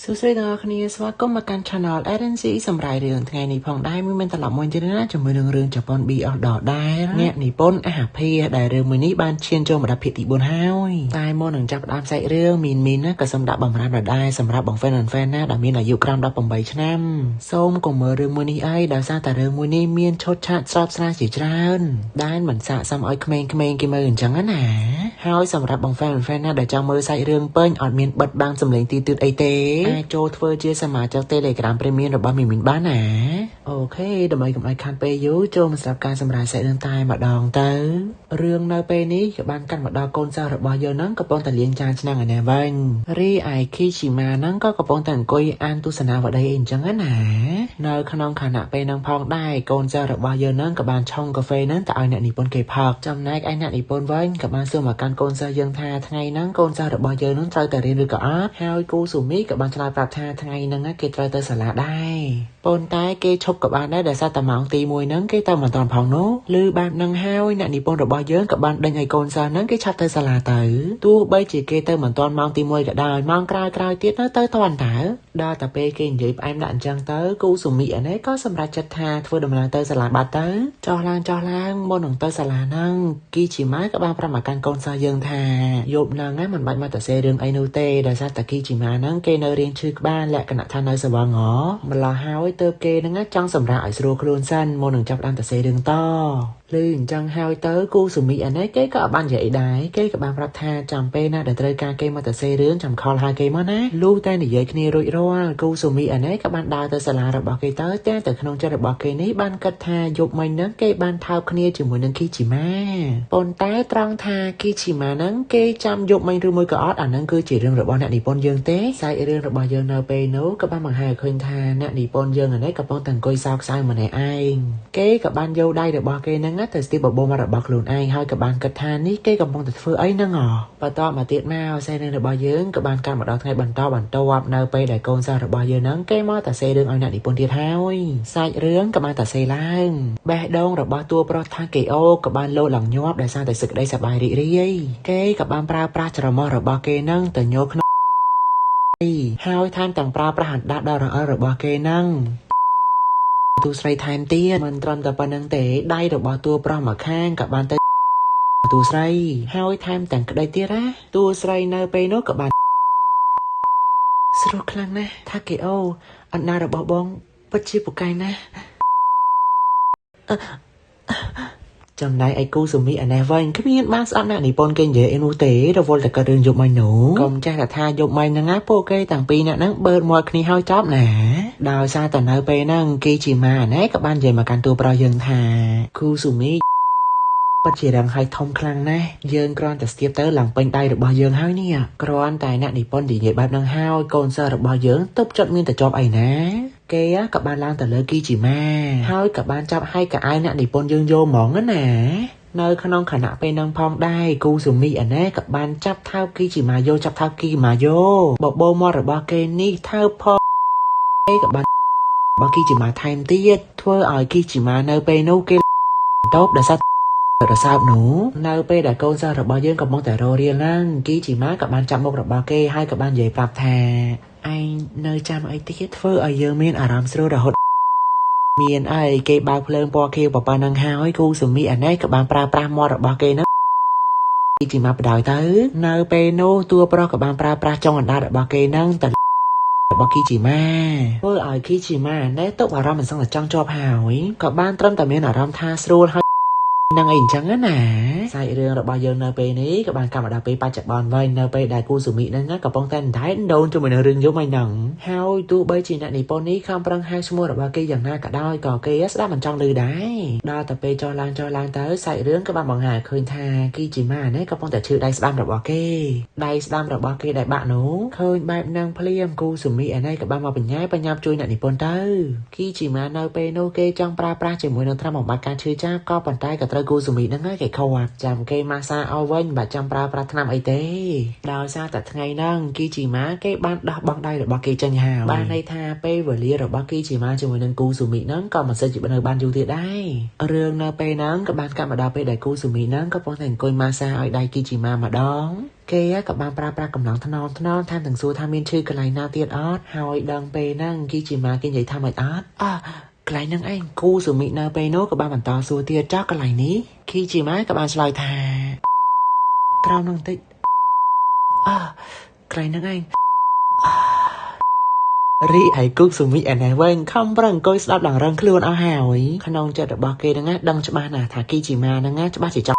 សួស្តីទាំងអស់គ្នាស្វាគមន៍មកកាន់ Channel RNC សម្រាប់រឿងថ្ងៃនេះផងដែរមួយមានត្រឡប់មួយទៀតណាជាមួយនឹងរឿងជប៉ុន BL ដដែលអ្នកនិពន្ធអាហាភាដែលរឿងមួយនេះបានឈានចូលមកដល់ភាគទី4ហើយតែមុននឹងចាប់ផ្ដើមសាច់រឿងមីនមីនណាក៏សូមដាក់បំរាមដដែលសម្រាប់បង fan fan ណាដែលមានអាយុក្រោម18ឆ្នាំសូមកុំមើលរឿងមួយនេះអីដោយសារតែរឿងមួយនេះមានឈុតឆាកស្រោបស្រាជាច្រើនដែលមិនស័ក្តិសមឲ្យក្មេងៗគេមើលអញ្ចឹងណាហើយសម្រាប់បង fan fan ណាដែលចង់មើលសាច់រឿងពេញអត់មានបិទបាំងសំឡេងទីទឺតអីទេអាចចូលធ្វើជាសមាជិក Telegram Premium របស់មីមីនបានណាOK ដើម្បីកុំឲ្យខានពេលយូរចូលមកស្ដាប់ការសម្រាយសាច់រឿងតែម្ដងទៅរឿងនៅពេលនេះក៏បានកាត់មកដល់កូនសិស្សរបស់យើងហ្នឹងកំពុងតែលាងចានឆ្នាំងឯណាវិញរីឯគីជីម៉ាហ្នឹងក៏កំពុងតែអង្គុយអានទស្សនាវដ្តីអីអញ្ចឹងណានៅក្នុងខណៈពេលហ្នឹងផងដែរកូនសិស្សរបស់យើងហ្នឹងក៏បានឆុងកាហ្វេហ្នឹងទៅឲ្យអ្នកនិពន្ធគេផឹកចំណែកឯអ្នកនិពន្ធវិញក៏បានសួរមកកាន់កូនសិស្សយើងថាថ្ងៃហ្នឹងកូនសិស្សរបស់យើងហ្នឹងត្រូវតែរៀនឬក៏អត់ហើយគូស៊ូមីក៏បានឆ្លើយប្រាប់ថាថ្ងៃហ្នឹងគេត្រូវទៅសាលាដែរប៉ុន្តែគេឈប់ក៏បានដែរដោយសារតែម៉ោងទី1ហ្នឹងគេទៅមិនតាន់ផងនោះឮបែបហ្នឹងហើយអ្នកនិពន្ធរបស់យើងក៏បានដេញឲ្យកូនសិស្សហ្នឹងគេឆាប់ទៅសាលាទៅទោះបីជាគេទៅមិនតាន់ម៉ោងទី1ក៏ដោយម៉ោងក្រោយៗទៀតនៅទៅតាន់តើដល់តែពេលគេនិយាយផ្អែមដាក់អញ្ចឹងទៅគូស៊ូមីអានេះក៏សម្រេចចិត្តថាធ្វើដំណើរទៅសាលាបាត់ទៅចោះឡើងមុននឹងទៅសាលាហ្នឹងគីជីម៉ាក៏បានប្រាប់មកកាន់កូនសិស្សយើងថាយប់ហ្នឹងមិនបាច់មកតសេរឿងអីនោះទេដោយសារតែគីជីម៉ាហ្នឹងគេនៅរៀងឈឺក្បាលលក្ខណៈថានៅសវងម្ល៉េះហើយទៅគេហ្នឹងចង់សម្រាប់ឲ្យស្រួលខ្លួនសិនមុននឹងចាប់ផ្ដើមតសេរឿងតឮអញ្ចឹងហើយទៅគូស៊ូមីអានេះគេក៏អត់បាននិយាយអីដែរគេក៏បានប្រាប់ថាចាំពេលណាដែលត្រូវការគេមកតសេរឿងចាំខលហៅគេមកណាលុះតែនិយាយគ្នារួចរាល់គូស៊ូមីអានេះក៏បានដើរទៅសាលារបស់គេទៅតែទៅក្នុងចិត្តរបស់គេនេះបានគិតថាយប់មិញហ្នឹងគេបានថើបគ្នាជាមួយនឹងគីជីម៉ាប៉ុន្តែត្រង់ថាគីជីម៉ាហ្នឹងគេចាំយប់មិញឬមួយក៏អត់អាហ្នឹងគឺជារឿងរបស់អ្នកនិពន្ធយើងទេសាច់រឿងរបស់យើងនៅពេលនោះក៏បានបង្ហាញឃើញថាអ្នកនិពន្ធយើងអានេះកំពុងតែអង្គុយសោកសៅម្នាក់ឯងគេក៏បានយកដៃរបស់គេហ្នឹងទៅស្ទាបបបោមករបស់ខ្លួនឯងហើយក៏បានគិតថានេះគេកំពុងតែធ្វើអីហ្នឹងបន្តមកទៀតមកសាច់រឿងរបស់យើងក៏បានកាត់មកដល់ថ្ងៃបន្តបន្ទាប់នៅពេលដែលកូនសិស្សរបស់យើងហ្នឹងគេមកតាសេរឿងឲ្យអ្នកនិពន្ធទៀតហើយសាច់រឿងក៏បានតាសេឡើងបេះដូងរបស់តួប្រុសថាកេអូក៏បានលោតឡើងញាប់ដោយសារតែសេចក្តីសប្បាយរីករាយគេក៏បានប្រើប្រាស់ច្រមុះរបស់គេហ្នឹងទៅញោក្នុងហើយថែមទាំងប្រើប្រាស់អណ្ដាតដ៏រអិលរបស់គេហ្នឹងទូស្រីថែមទៀតមិនត្រឹមតែប៉ុណ្្នឹងទេដៃរបស់តួប្រុសម្ខាងក៏បានទៅទូស្រីហើយថែមទាំងក្តីទៀតណាតួស្រីនៅពេលនោះក៏បានស្រួលខ្លាំងណាស់ថាកេអូអណ្ដាតរបស់បងពិតជាពូកែណាស់ចំណែកឯគូស៊ូមីអានេះវិញគ្មានបានស្អប់អ្នកនិពន្ធគេនិយាយអីនោះទេរវល់តែកើតរឿងយប់មិញនោះកុំចេះតែថាយប់មិញហ្នឹងណាពួកគេតាំងពីអ្នកហ្នឹងបឺតមាត់គ្នាហើយចប់ណាដោយសារតែនៅពេលហ្នឹងគីជីម៉ាអានេះក៏បាននិយាយមកកាន់តួប្រុសយើងថាគូស៊ូមីពិតជារឹងហើយធំខ្លាំងណាស់យើងគ្រាន់តែស្ទាបទៅឡើងពេញដៃរបស់យើងហើយនេះគ្រាន់តែអ្នកនិពន្ធនិយាយបែបហ្នឹងហើយកូនសិស្សរបស់យើងទប់ចិត្តមានតែជាប់អីណាគេក៏បានឡើងទៅលើគីជីម៉ាហើយក៏បានចាប់ហើយកៅអៅអ្នកនិពន្ធយើងយកហ្មងណានៅក្នុងខណៈពេលហ្នឹងផងដែរគូស៊ូមីអានេះក៏បានចាប់ថើបគីជីម៉ាយកចាប់ថើបគីម៉ាយកបបោមាត់របស់គេនេះថើបផងគេក៏បានរបស់គីជីម៉ាថែមទៀតធ្វើឲ្យគីជីម៉ានៅពេលនោះគេតបដោយសាររសើបនោះនៅពេលដែលកូនសិស្សរបស់យើងកំពុងតែររៀលហ្នឹងគីជីម៉ាក៏បានចាប់មុខរបស់គេហើយក៏បាននិយាយប្រាប់ថាឯងនៅចាំអីទៀតធ្វើឲ្យយើងមានអារម្មណ៍ស្រួលរហូតមានអីគេបើកភ្លើងពណ៌ខៀវប៉ុណ្ណឹងហើយគូស៊ូមីអានេះក៏បានប្រើប្រាស់មាត់របស់គេហ្នឹងគីជីម៉ាបដ ாய் ទៅនៅពេលនោះតួប្រុសក៏បានប្រើប្រាស់ចុងអណ្ដាតរបស់គេហ្នឹងទៅរបស់គីជីម៉ាធ្វើឲ្យគីជីម៉ានេះទុកអារម្មណ៍មិនសឹងតែចង់ជាប់ហើយក៏បានត្រឹមតែមានអារម្មណ៍ថាស្រួលហើយនឹងអីអញ្ចឹងណាសាច់រឿងរបស់យើងនៅពេលនេះក៏បានកាត់មកដល់ពេលបច្ចុប្បន្នវិញនៅពេលដែលគូស៊ូមីហ្នឹងកំពុងតែដែដូនជាមួយនឹងរឿងយំឯហ្នឹងហើយទោះបីជាអ្នកនិពន្ធនេះខំប្រឹងហៅឈ្មោះរបស់គេយ៉ាងណាក៏ដោយក៏គេស្ដាប់មិនចង់ឮដែរដល់តែពេលចុះឡើងទៅសាច់រឿងក៏បានបង្ហាញឃើញថាគីជីម៉ានេះកំពុងតែឈឺដៃស្ដាំរបស់គេដៃស្ដាំរបស់គេដែលបាក់នោះឃើញបែបហ្នឹងភ្លាមគូស៊ូមីអានេះក៏បានមកបញ្ញាបញ្ញាប់ជួយអ្នកនិពន្ធទៅគីជីម៉ានៅពេលនោះគេចង់ប្រើប្រាស់ជាមួយនឹងថ្នាំបំបត្តិការឈឺចាប់ក៏ប៉ុន្តែក៏ត្រូវ គូស៊ូមីហ្នឹងគេខត់ចាំគេម៉ាសាឲ្យវិញមិនបាច់ចាំប្រើប្រាស់ថ្នាំអីទេដោយសារតែថ្ងៃហ្នឹងគីជីម៉ាគេបានដោះបង់ដៃរបស់គេចេញហើយបានន័យថាពេលវេលារបស់គីជីម៉ាជាមួយនឹងគូស៊ូមីហ្នឹងក៏មិនសូវជានៅបានយូរទៀតដែររឿងនៅពេលហ្នឹងក៏បានកាត់មកដល់ពេលដែលគូស៊ូមីហ្នឹងក៏កំពុងតែអង្គុយម៉ាសាឲ្យដៃគីជីម៉ាម្ដងគេក៏បានប្រើប្រាស់កម្លាំងថ្នមថ្នមថែមទាំងសួរថាមានឈឺកន្លែងណាទៀតអត់ហើយដឹងពេលហ្នឹងគីជីម៉ាគេនិយាយថាមិនអត់អកន្លែងហ្នឹងឯងគូស៊ូមីនៅពេលនោះក៏បានបន្តសួរទៀតចោះកន្លែងនេះគីជីម៉ាក៏បានឆ្លើយថាក្រោមនឹងតិចអកន្លែងហ្នឹងឯងរីឯគូស៊ូមីឯនេះវិញខំប្រឹងអង្គុយស្ដាប់ឡើងរឹងខ្លួនអស់ហើយក្នុងចិត្តរបស់គេហ្នឹងដឹងច្បាស់ណាស់ថាគីជីម៉ាហ្នឹងច្បាស់ជាចង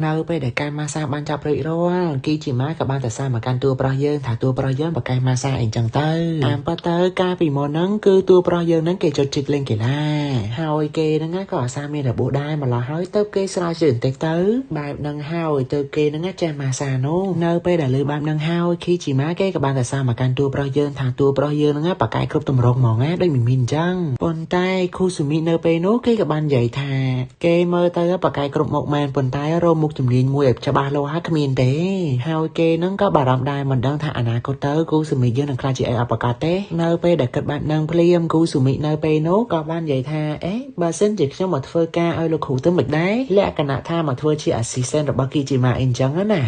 ់នៅពេលដែលការម៉ាសាបានចាប់រួចរាល់គីជីម៉ាក៏បានតែសារមកកាន់តួប្រុសយើងថាតួប្រុសយើងបកកែម៉ាសាអីចឹងទៅតាមពិតទៅកាលពីមុនហ្នឹងគឺតួប្រុសយើងហ្នឹងគេចុចជីកលេងកីឡាហើយគេហ្នឹងក៏អាសាមានរបួសដែរម្ល៉េះហើយទៅគេស្រាវជ្រាវបន្តិចទៅបែបហ្នឹងហើយទៅគេហ្នឹងចេះម៉ាសានោះនៅពេលដែលលើបែបហ្នឹងហើយគីជីម៉ាគេក៏បានតែសារមកកាន់តួប្រុសយើងថាតួប្រុសយើងហ្នឹងបកកែគ្រប់ទម្រង់ហ្មងណាដូចមិនមានអញ្ចឹងប៉ុន្តែគូស៊ូមីនៅពេលនោះគេក៏បាននិយាយថាគេមើលទៅបកកែគ្រប់មុខមែនប៉ុន្តែរកមុខជំនាញមួយឲ្យច្បាស់លាស់ហើយគ្មានទេហើយគេនឹងក៏បារម្ភដែរមិនដឹងថាអនាគតទៅគូស៊ូមីយើងនឹងខ្លាចជាអីអបកាទេនៅពេលដែលគិតបែបហ្នឹងភ្លាមគូស៊ូមីនៅពេលនោះក៏បាននិយាយថាអេបើសិនជាខ្ញុំមកធ្វើការឲ្យលោកគ្រូទៅមិនដែរលក្ខណៈថាមកធ្វើជា assistant របស់គីជីម៉ាអីចឹងណា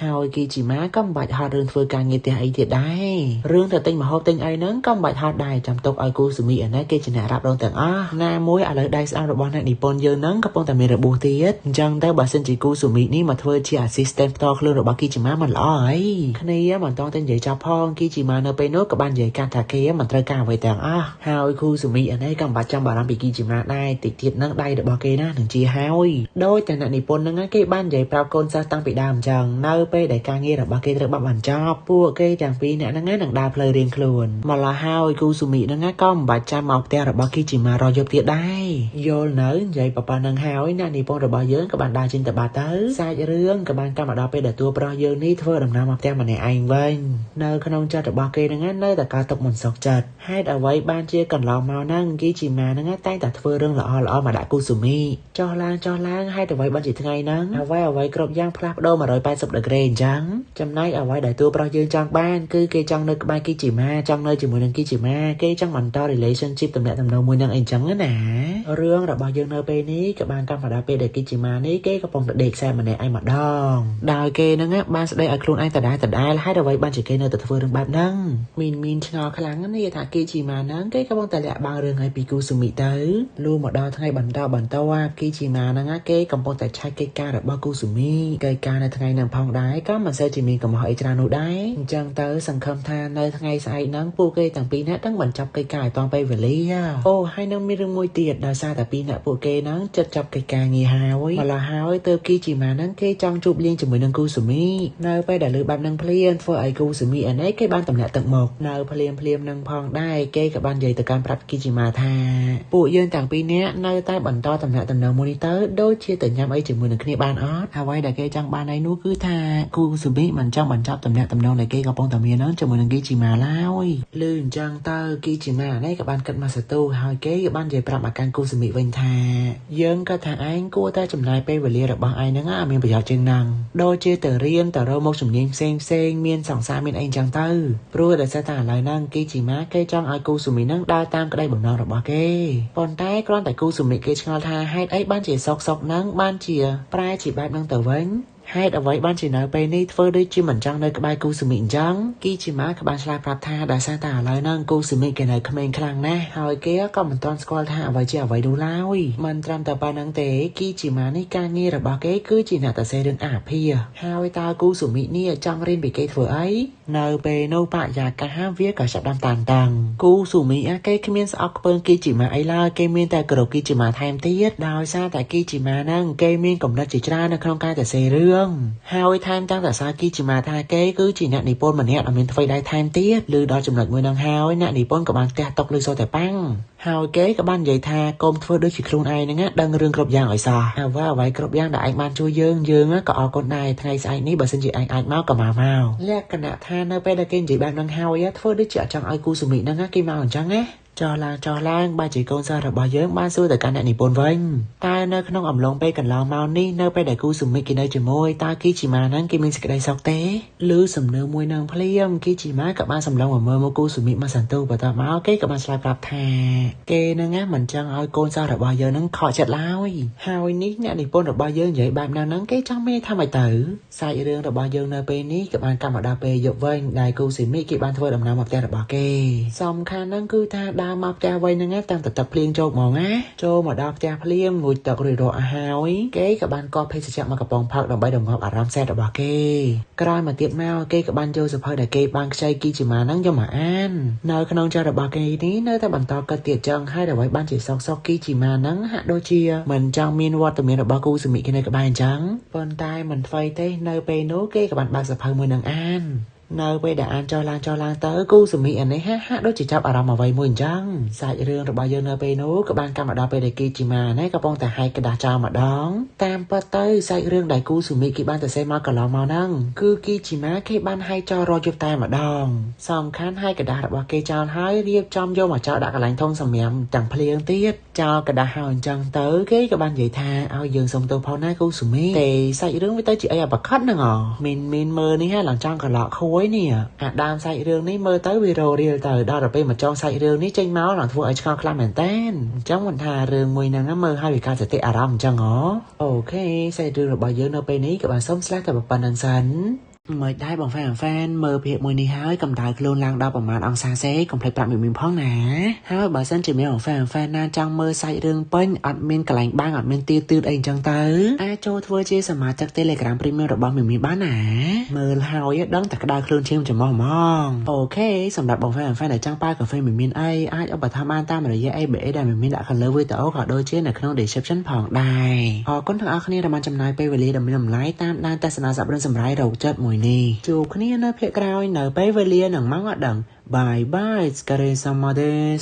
ហើយគីជីម៉ាក៏មិនបាច់ហត់រឿងធ្វើការងារផ្ទះអីទៀតដែររឿងទៅទិញម្ហូបទិញអីហ្នឹងក៏មិនបាច់ហត់ដែរចាំទុកឲ្យគូស៊ូមីអានេះគេជាអ្នករ៉ាប់រងទាំងអស់ណាមួយឥឡូវដៃស្អាតរបស់អ្នកនិពន្ធយើងហ្នឹងកំពុងតែមានរបួសទៀតអញ្ចឹងទៅបើសិនជាគូស៊ូមីនេះមកធ្វើជា assistant ផ្ទាល់ខ្លួនរបស់គីជីម៉ាមិនល្អអីគ្នាមិនតង់តែនិយាយចាប់ផងគីជីម៉ានៅពេលនោះក៏បាននិយាយកាត់ថាគេមិនត្រូវការអ្វីទាំងអស់ហើយគូស៊ូមីអានេះក៏មិនបាច់ចាំបារម្ភពីគីជីម៉ាដែរតិចទៀតនឹងដៃរបស់គេណានឹងជាហើយដោយតែអ្នកនិពន្ធហ្នឹងគេបាននិយាយប្រាប់កូនសិស្សតាំងពីដើមអញ្ចឹងនៅពេលដែលការងាររបស់គេត្រូវបាត់បញ្ចប់ពួកគេទាំងពីរអ្នកហ្នឹងនឹងដើរផ្លូវរៀងខ្លួនម្ល៉េះហើយគូស៊ូមីហ្នឹងក៏មិនបាច់ចាំមកផ្ទះរបស់គីជីម៉ារយប់ទៀតដែរយល់នៅនិយាយប៉ុណ្ណឹងហើយអ្នកនិពន្ធរបស់យើងក៏បានដើរចេញទៅបាត់ទៅសាច់រឿងក៏បានកម្មមកដល់ពេលដែលតួប្រុសយើងនេះធ្វើដំណើរមកផ្ទះម្នាក់ឯងវិញនៅក្នុងចិត្តរបស់គេហ្នឹងនៅតែការទុកមិនសុខចិត្តហេតុអ្វីបានជាកន្លងមកហ្នឹងគីជីម៉ាហ្នឹងតែងតែធ្វើរឿងល្អល្អមកដាក់គូស៊ូមីចោះឡើងចោះឡើងហេតុអ្វីបានជាថ្ងៃហ្នឹងអ្វីអ្វីគ្រប់យ៉ាងផ្លាស់ប្ដូរ180ដឺក្រេអញ្ចឹងចំណែកអ្វីដែលតួប្រុសយើងចង់បានគឺគេចង់នៅក្បែរគីជីម៉ាចង់នៅជាមួយនឹងគីជីម៉ាគេចង់បន្ត relationship ទំនាក់ទំនងមួយនឹងអីចឹងណារឿងរបស់យើងនៅពេលនេះក៏បានកម្មមកដល់ពេលដែលគីជីម៉ានេះគេកំពុងតែដេកខ្សែម្នាក់ឯងម្ដងដោយគេហ្នឹងបានស្ដីឲ្យខ្លួនឯងដដែលដដែលហេតុអ្វីបានជាគេនៅតែធ្វើរឿងបែបហ្នឹងមានឆ្ងល់ខ្លាំងនេះថាគីជីម៉ាហ្នឹងគេកំពុងតែលាក់បាំងរឿងឲ្យពីគូស៊ូមីទៅលុះមកដល់ថ្ងៃបន្តបន្តគីជីម៉ាហ្នឹងគេកំពុងតែឆែកកិច្ចការរបស់គូស៊ូមីកិច្ចការនៅថ្ងៃហ្នឹងផងដែរក៏មិនសូវជាមានកំហុសអីច្រើននោះដែរអញ្ចឹងទៅសង្ឃឹមថានៅថ្ងៃស្អែកហ្នឹងពួកគេទាំងពីរនាក់នឹងបញ្ចប់កិច្ចការឲ្យទាន់ពេលវេលាអូហើយនឹងមានរឿងមួយទៀតដោយសារតែពីរនាក់ពួកគេហ្នឹងចិត្តចាប់កិច្ចការងារហើយម្ល៉េះហើយទៅគីជីម៉ាហ្នឹងគេចង់ជួបលៀងជាមួយនឹងគូស៊ូមីនៅពេលដែលលើបែបហ្នឹងភ្លាមធ្វើឲ្យគូស៊ូមីអានេះគេបានទម្លាក់ទឹកមកនៅភ្លាមភ្លាមនឹងផងដែរគេក៏បាននិយាយទៅកាន់ប្រាប់គីជីម៉ាថាពួកយើងទាំងពីរនាក់នៅតែបន្តទំនាក់ទំនងមួយនេះទៅដូចជាទៅញ៉ាំអីជាមួយនឹងគ្នាបានអត់អ្វីដែលគេចង់បានឯនោះគឺថាគូស៊ូមីមិនចង់បញ្ចប់ទំនាក់ទំនងដែលគេកំពុងតែមានហ្នឹងជាមួយនឹងគីជីម៉ាឡើយលឺអញ្ចឹងទៅគីជីម៉ានេះក៏បានគិតមកសទូហើយគេក៏បាននិយាយប្រាប់មកកាន់គូស៊ូមីវិញថាយើងក៏ថាឯងគួរតែចំណាយពេលវេលារបស់ឯងហ្នឹងឲ្យមានប្រយោជន៍ជាងហ្នឹងដូចជាទៅរៀនទៅរកមុខជំនាញផ្សេងផ្សេងមានសង្សារមានអីចឹងទៅព្រោះដោយសារតែឥឡូវហ្នឹងគីជីម៉ាគេចង់ឲ្យគូស៊ូមីហ្នឹងដើរតាមក្តីបំណងរបស់គេប៉ុន្តែគ្រាន់តែគូស៊ូមីគេឆ្ងល់ថាហេតុអីបានជាសុកសុកហ្នឹងបានជាប្រែជាបែបហ្នឹងទៅវិញហេតុអ្វីបានជានៅពេលនេះធ្វើដូចជាមិនចង់នៅក្បែរគូស៊ូមីអញ្ចឹងគីជីម៉ាក៏បានឆ្លើយប្រាប់ថាដោយសារតែឥឡូវហ្នឹងគូស៊ូមីគេនៅក្មេងខ្លាំងណាស់ហើយគេក៏មិនទាន់ស្គាល់ថាអ្វីជាអ្វីនោះឡើយមិនត្រឹមតែប៉ុណ្្នឹងទេគីជីម៉ានេះការងាររបស់គេគឺជាអ្នកតែសេរឿងអាភាហើយតើគូស៊ូមីនេះចង់រៀនពីគេធ្វើអីនៅពេលនោះបរិយាកាសវាក៏ចាប់ដើមតានតឹងគូស៊ូមីគេគ្មានស្អប់ខ្ពើមគីជីម៉ាអីឡើយគេមានតែគោរពគីជីម៉ាថែមទៀតដោយសារតែគីជីម៉ាហ្នឹងគេមានកំណត់ជាច្រើននៅក្នុងការតែសេរឿងហើយថែមទាំងតែសារគីជីម៉ាថាគេគឺជាអ្នកនិពន្ធម្នាក់ដែលមានថ្វីដៃថែមទៀតឬដល់ចំណុចមួយនឹងហើយអ្នកនិពន្ធក៏បានផ្ទះតុកលើសូតែប៉ាំងហើយគេក៏បាននិយាយថាកុំធ្វើដូចជាខ្លួនឯងហ្នឹងដឹងរឿងគ្រប់យ៉ាងឲ្យសោះអ្វីអ្វីគ្រប់យ៉ាងដែលឯងបានជួយយើងយើងក៏អរគុណដែរថ្ងៃស្អែកនេះបើសិនជាឯងអាចមកក៏មកលក្ខណៈថានៅពេលដែលគេនិយាយបែបហ្នឹងហើយធ្វើដូចជាអត់ចង់ឲ្យគូស៊ូមីហ្នឹងគេមកអញ្ចឹងណា ចោះឡើងចោះឡើងបើជាកូនសិស្សរបស់យើងបានសួរទៅកាន់អ្នកនិពន្ធវិញតើនៅក្នុងអំឡុងពេលកន្លងមកនេះនៅពេលដែលគូសុមិគេនៅជាមួយតើគីជីម៉ាហ្នឹងគេមានសេចក្តីសុខទេឬសំណើមួយនឹងភ្លាមគីជីម៉ាក៏បានសម្លឹងមកមើលមកគូសុមិមកសន្ទុះបន្ទាប់មកគេក៏បានឆ្លើយប្រាប់ថាគេនឹងណាមិនចង់ឲ្យកូនសិស្សរបស់យើងនឹងខកចិត្តឡើយហើយនេះអ្នកនិពន្ធរបស់យើងនិយាយបែបហ្នឹងគេចង់មានថាម៉េចទៅសាច់រឿងរបស់យើងនៅពេលនេះក៏បានកម្មមកដល់ពេលយប់វិញដែលគូសុមិគេបានធ្វើដំណើរមកផ្ទះរបស់គេសំខាន់ហ្នឹងគឺថាដើរមកផ្ទះវិញហ្នឹងតាំងតែទឹកភ្លៀងចូលហ្មងណាចូលមកដល់ផ្ទះភ្លាមងូតទឹករួចរាល់អស់ហើយគេក៏បានកោះភេសជ្ជៈមកកំប៉ុងផឹកដើម្បីរងាប់អារម្មណ៍សេតរបស់គេក្រោយមកទៀតមកគេក៏បានយកសភៅដែលគេបានខ្ចីគីជីម៉ាហ្នឹងយកមកអាននៅក្នុងចិត្តរបស់គេនេះនៅតែបន្តគិតទៀតចឹងហើយអ្វីបានជាសកគីជីម៉ាហ្នឹងហាក់ដូចជាមិនចង់មានវត្តមានរបស់គូសុមិគេនៅក្បែរអញ្ចឹងប៉ុន្តែមិនថ្វីទេនៅពេលនោះគេក៏បានបើកសភៅមួយនឹងអាននៅពេលដែលអានចោះឡើងចោះឡើងទៅគូសុមិអានេះហាក់ដូចជាចាប់អារម្មណ៍អ្វីមួយអញ្ចឹងសាច់រឿងរបស់យើងនៅពេលនោះក៏បានកម្មមកដល់ពេលដែលគីជីម៉ានេះកំពុងតែហែកក្តារចោលម្ដងតាមពិតទៅសាច់រឿងដែលគូសុមិគេបានទៅសេមកកន្លងមកហ្នឹងគឺគីជីម៉ាគេបានហែកចោលរាល់យប់តែម្ដងសំខាន់ហែកក្តាររបស់គេចោលហើយរៀបចំយកមកចោលដាក់កន្លែងធំសម្រាមទាំងភ្លៀងទៀតចោលក្តារហើយអញ្ចឹងទៅគេក៏បាននិយាយថាឲ្យយើងសុំទោសផងណាគូសុមិទេសាច់រឿងវាទៅជាអីអបខិតហ្នឹងមីនមើលនេះហ่ะឡើងចង់កន្លក់ខួយនេះអាដើមសាច់រឿងនេះមើលទៅវាររៀលទៅដល់ទៅពេលមកចងសាច់រឿងនេះចេញមកឡើងធ្វើឲ្យឆ្ងល់ខ្លាំងមែនតើអញ្ចឹងមិនថារឿងមួយហ្នឹងមើលឲ្យវាកើតសតិអារម្មណ៍អញ្ចឹងហ៎អូខេសាច់រឿងរបស់យើងនៅពេលនេះក៏បានសុំស្លាស់តែប៉ុណ្្នឹងសិនមិនដែរបងហ្វេនមើលភាពមួយនេះហើយកម្ដៅខ្លួនឡើងដល់ប្រមាណអង្សាសេកុំភ្លេចប្រាប់មីមីផងណាហើយបើសិនជាមានបងហ្វេនណាចង់មើលសាច់រឿងពេញអត់មានកន្លែងបាំងអត់មានទីទឺតអីអញ្ចឹងទៅអាចចូលធ្វើជាសមាជិក Telegram Premium របស់មីមីបានណាមើលហើយដឹងតែក្ដៅខ្លួនឈាមច្រមុះហ្មងអូខេសម្រាប់បងហ្វេនដែលចង់ប៉ាកាហ្វេមីមីអីអាចឧបត្ថម្ភបានតាមរយៈ ABA ដែលមីមីដាក់ខាងលើវីដេអូក៏ដូចជានៅក្នុង description ផងដែរអរគុណទាំងអស់គ្នាដែលបានចំណាយពេលវេលាដ៏មានតម្លៃតាមដានទស្សនាសាប់រឿងសម្រាយរោគចិត្តមួយនេះជួបគ្នានៅភាគក្រោយនៅពេលវេលានឹងម៉ោងអត់ដឹង Bye bye ស្ការីសាម៉ាដេស